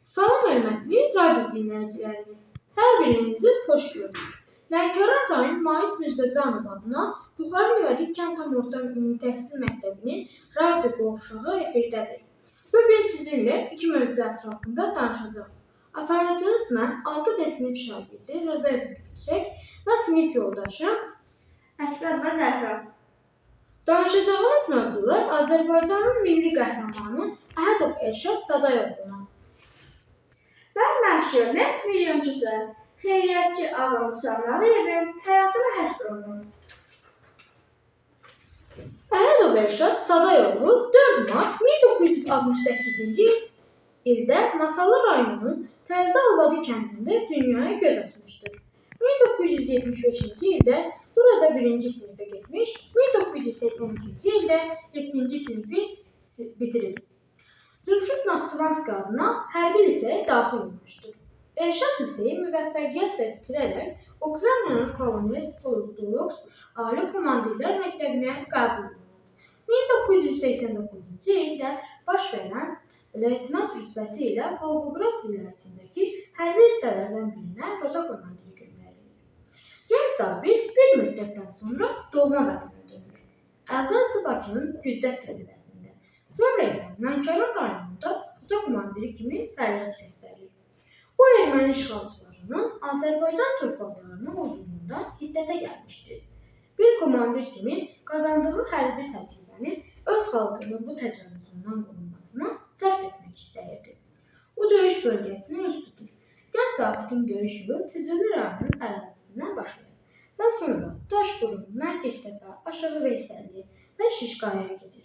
Salam hörmətli radio dinləyicilərimiz. Hər birinizi xoş gördük. Lənkəran rayon Mais Mirzəcanov adına Yuxarı Nüvəli kənd tam orta ümumi təhsil məktəbinin radio qovşağı efirdədir. Bu gün sizinlə iki mövzu ətrafında danışacağıq. Aparıcınız mən 6B sinif şagirdi Rəzəyev Çiçək və sinif yoldaşım Əkbər və Zəhra. Danışacağımız mövzular Azərbaycanın milli qəhrəmanı Əhədov Elşad Sadayoğlu'na və məşhur neft milyonçusu, xeyriyyətçi Ağa Musa Nağıyevin həyatına həsr olunur. Əhədov Elşad Sadayoğlu 4 mart 1968-ci ildə Masallı rayonunun Təzə Alvadı kəndində dünyaya göz açmışdır. 1975-ci ildə burada 1-ci sinifə getmiş, 1982-ci ildə 7-ci sinifi bitirib. Cümşüd Naxçıvanski adına hərbi liseyə daxil olmuşdur. Elşad liseyi müvəffəqiyyətlə bitirərək Ukraynanın Kolonel Ortodoks Ali Komandirlər Məktəbinə qəbul olunur. 1989-cu ildə baş verən leytenant rütbəsi ilə Volqograd vilayətindəki hərbi hissələrdən birinə rota komandiri göndərilir. Gənc zabit bir müddətdən sonra doğma vətənə dönür. Əvvəlcə Bakının Güzdək qəsəbəsində, sonra isə Lənkəran rayonunda rota komandiri kimi fəaliyyət göstərir. Bu erməni işğalçılarının Azərbaycan torpaqlarına hücumundan hiddətə gəlmişdir. Bir komandir kimi qazandığı hərbi təcrübəni öz xalqının bu təcavüzündən qorunmasına sərf etmək istəyirdi. O döyüş bölgəsinə üz tutur. Gənc zabitin döyüş yolu Füzuli rayonunun ərazisindən başlayır və sonra Daşburun, Mərkəztəpə, Aşağı Veysəlli və Şişqayaya gedir.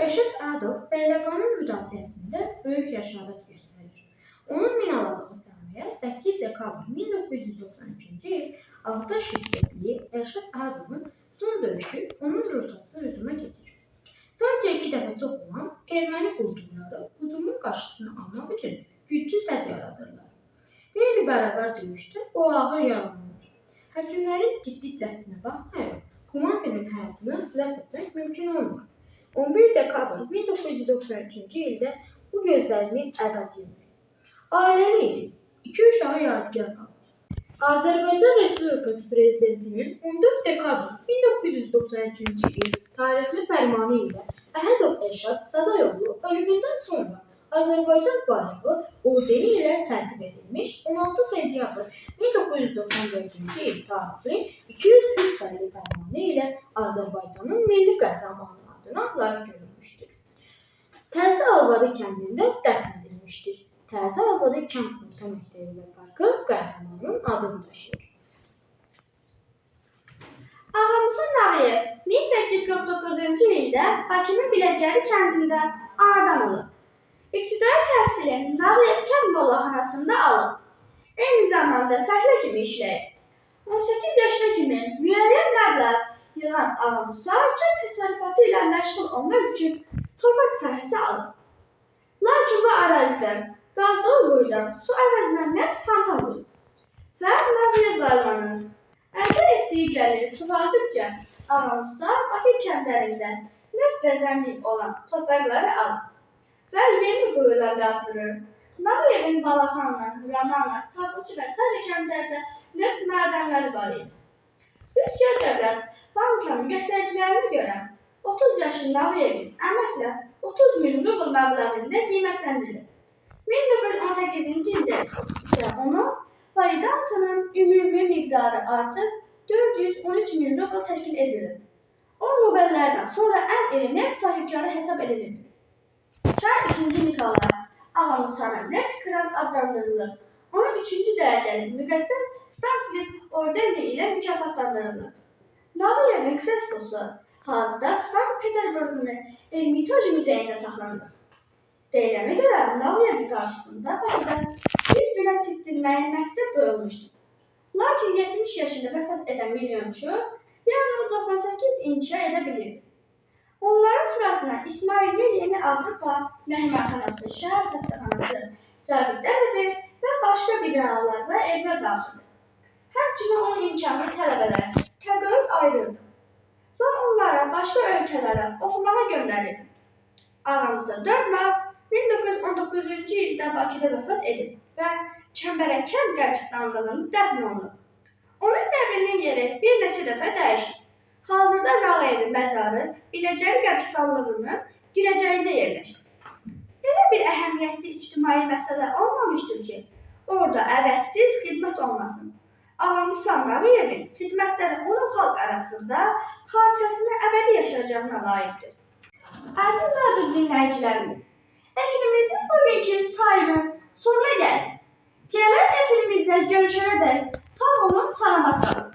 Elşad Əhədov Bəyləqanın müdafiəsində böyük rəşadət göstərir. Onun minaladığı sahəyə 8 dekabr 1993-cü il Ağdaş yüksəkliyi Elşad Əhədovun son döyüşü onun rotası hücuma keçir. Sadəcə 2 dəfə çox olan erməni quldurları hücumun qarşısını almaq üçün güclü sədd yaradırlar. Qeyri bərabər döyüşdə o ağır yaralanır. Həkimlərin ciddi cəhdinə baxmayaraq, komandirin həyatını xilas etmək mümkün olmur. 11 dekabr 1993-cü ildə bu gözlərini əbədi yumur. Ailəli idi. 2 uşağı yadigar qalır. Azərbaycan Respublikası Prezidentinin 14 dekabr 1993-cü il tarixli fərmanı ilə Əhədov Elşad Sadayoğlu ölümündən sonra Azərbaycan bayrağı ordeni ilə tərtib edilmiş 16 sentyabr 1994-cü il tarixli 203 sayılı fərmanı ilə Azərbaycanın milli qəhrəmanı adına layiq görülmüşdür. Təzə Alvadı kəndində dəfn edilmişdir. Təzə Alvadı kənd orta məktəbi və parkı qəhrəmanın adını daşıyır. Ağa Musa Nağıyev 1849-cu ildə Bakının Biləcəri kəndində anadan olub. İbtidai təhsili Nağıyev kənd mollaxanasında alıb. Eyni zamanda fəhlə kimi işləyib. 18 yaşına kimi müəyyən məbləğ yığan Ağa Musa kənd təsərrüfatı ilə məşğul olmaq üçün torpaq sahəsi alıb. Lakin bu ərazidən qazdığı quyudan su əvəzinə neft fontan vurur və Nağıyev varlanır. Əldə etdiyi gəlir çoxaldıqca Ağa Musa Bakı kəndlərində neft və zəngin olan torpaqları alır və yeni quyular qazdırır. Nağıyevin Balaxanlı, Ramanlı, Sabunçu və sair kəndlərdə neft mədənləri var idi. Rusiya Dövlət Bankının göstəricilərinə görə 30 yaşlı Nağıyevin əməklə 30 min rubl məbləğində qiymətləndirilir. 1918-ci ildə isə onun faridantının ümumi miqdarı artıq 413 min rubl təşkil edilir. O Nobellərdən sonra ən iri neft sahibkarı hesab edilirdi. Çar II. Nikolay Ağa Musanın neft kral adlandırılır. Onu 3-cü dərəcəli müqəddəs Stanslik ordeni ilə mükafatlandırılır. Nağıyevin kreslosu hazırda Sankt-Peterburqun Ermitaj muzeyində saxlanılır. Deyilənə görə Nağıyevin qarşısında Bakıda 100 bina tikdirməyə məqsəd qoyulmuşdu. Lakin 70 yaşında vəfat edən milyonçu yalnız 98 inşa edə bilirdi. Onların sırasına İsmailiyyə Yeni Avropa Mehmanxanası, Şəhər Xəstəxanası, Zabitlər evi və başqa binalar və evlər daxildir. Həmçinin onun imkanlı tələbələrə təqaüd ayırırdı və onlara başqa ölkələrə oxumağa göndərirdi. Ağa Musa 4 mart 1919-cu ildə Bakıda vəfat edib və Çəmbərək kənd qəbiristanlığında dəfn olunub. Onun qəbrinin yeri bir neçə dəfə dəyişib. Hazırda Nağıyevin məzarı Biləcəri qəbiristanlığının girəcəyində yerləşir. Belə bir əhəmiyyətli ictimai məsələ olmamışdır ki, orada əvəzsiz xidmət olmasın. Ağamusa Nağıyevin xidmətləri onun xalq arasında xatirəsini əbədi yaşayacağına layiqdir. Əziz radio dinləyicilərimiz, efirimizin bugünkü sayının sonuna gəldik. Gələn efirimizdə görüşənədək sağ olun, salamat qalın.